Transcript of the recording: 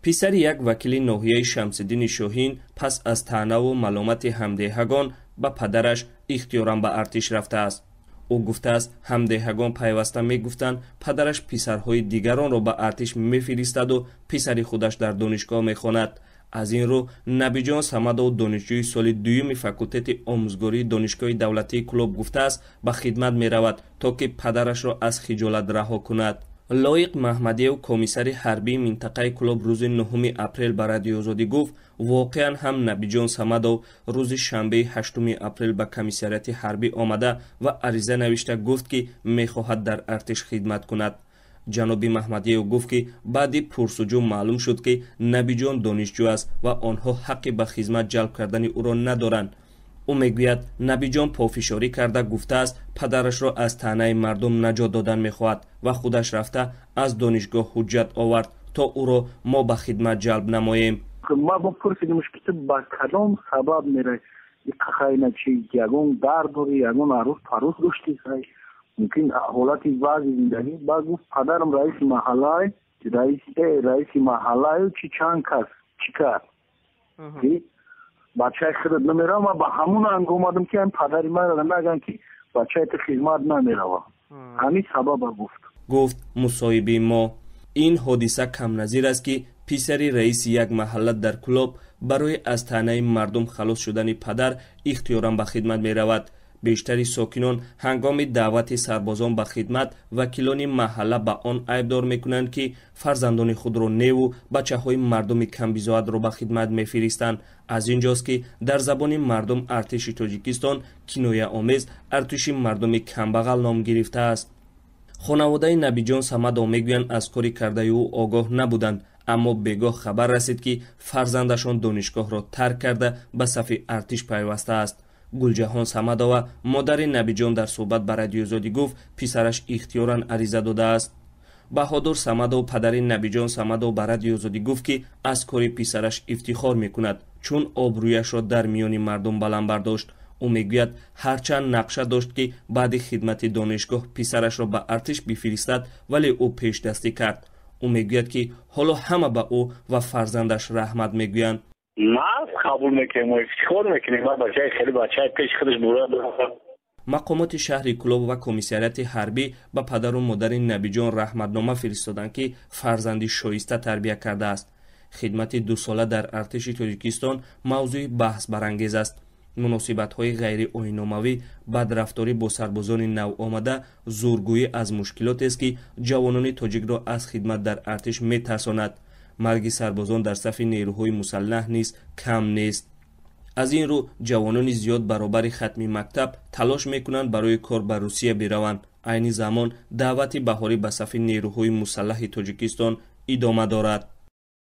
Писари як вакили ноҳияи Шамсиддини Шоҳин пас аз таънаву маломати ҳамдеҳагон ба падараш ихтиёран ба артиш рафтааст. Ӯ гуфтааст, ҳамдеҳагон пайваста мегуфтанд, падараш писарҳои дигаронро ба артиш мефиристаду писари худаш дар донишгоҳ мехонад. Аз ин рӯ Набиҷон Самадов, донишҷӯи соли дуюми факултети омӯзгории Донишгоҳи давлатии Кӯлоб, гуфтааст, ба хидмат меравад, то ки падарашро аз хиҷолат раҳо кунад. Лоиқ Маҳмадиев, комиссари ҳарбии минтақаи Кӯлоб, рӯзи 9 апрел ба Радиои Озодӣ гуфт, воқеан ҳам Набиҷон Самадов рӯзи шанбеи 8 апрел ба комиссариати ҳарбӣ омада ва ариза навишта гуфт, ки мехоҳад дар артиш хидмат кунад. Ҷаноби Маҳмадиев гуфт, ки баъди пурсуҷӯ маълум шуд, ки Набиҷон донишҷӯ аст ва онҳо ҳаққи ба хизмат ҷалб кардани ӯро надоранд. Ӯ мегӯяд, Набиҷон пофишорӣ карда гуфтааст, падарашро аз таънаи мардум наҷот додан мехоҳад ва худаш рафта аз донишгоҳ ҳуҷҷат овард, то ӯро мо ба хидмат ҷалб намоем. Ма бо пурсидимш, ки ту ба кадом сабаб меравӣ? Қахайна чи, ягон дард дорӣ, ягон арӯс парӯс доштӣ, мумкин ҳолати вазъи зиндагӣ? Баъд гуфт, падарам раиси маҳаллай, раиси маҳаллаю чи чанд кас чӣ кард, ки бачаи худат намерава. Ман ба ҳамун анг омадам, ки ҳам падари маро наган, ки бачаи ту хизмат намерава. Ҳамин сабаба гуфт. Гуфт мусоҳибаи мо. Ин ҳодиса камназир аст, ки писари раиси як маҳалла дар Кӯлоб барои аз таънаи мардум халос шудани падар ихтиёран ба хидмат меравад. Бештари сокинон ҳангоми даъвати сарбозон ба хидмат вакилони маҳалла ба он айбдор мекунанд, ки фарзандони худро неву бачаҳои мардуми камбизоатро ба хидмат мефиристанд. Аз ин ҷост, ки дар забони мардум артиши Тоҷикистон кинояомез артиши мардуми камбағал ном гирифтааст. Хонаводаи Набиҷон Самадов мегӯянд, аз кори кардаи ӯ огоҳ набуданд, аммо бегоҳ хабар расид, ки фарзандашон донишгоҳро тарк карда ба сафи артиш пайвастааст. Гулҷаҳон Самадова, модари Набиҷон, дар суҳбат ба Радиои Озодӣ гуфт, писараш ихтиёран ариза додааст. Баҳодур Самадов, падари Набиҷон Самадов, ба Радиои Озодӣ гуфт, ки аз кори писараш ифтихор мекунад, чун обрӯяшро дар миёни мардум баланд бардошт. Ӯ мегӯяд, ҳарчанд нақша дошт, ки баъди хидмати донишгоҳ писарашро ба артиш бифиристад, вале ӯ пешдастӣ кард. Ӯ мегӯяд, ки ҳоло ҳама ба ӯ ва фарзандаш раҳмат мегӯянд. Нас қабул мекунем ва ифтихор мекунем. Ма бачаи хеле бачаи пеш худаш бурад. Мақомоти шаҳри Кӯлоб ва комиссариати ҳарбӣ ба падару модари Набиҷон раҳматнома фиристоданд, ки фарзанди шоиста тарбия кардааст. Хидмати дусола дар артиши Тоҷикистон мавзӯи баҳсбарангез аст. Муносибатҳои ғайриоиномавӣ, бадрафторӣ бо сарбозони навомада, зӯргӯӣ аз мушкилотест, ки ҷавонони тоҷикро аз хидмат дар артиш метарсонад. Марги сарбозон дар сафи нерӯҳои мусаллаҳ низ кам нест. Аз ин рӯ ҷавонони зиёд баробари хатми мактаб талош мекунанд барои кор ба Русия бираванд. Айни замон даъвати баҳорӣ ба сафи нерӯҳои мусаллаҳи Тоҷикистон идома дорад.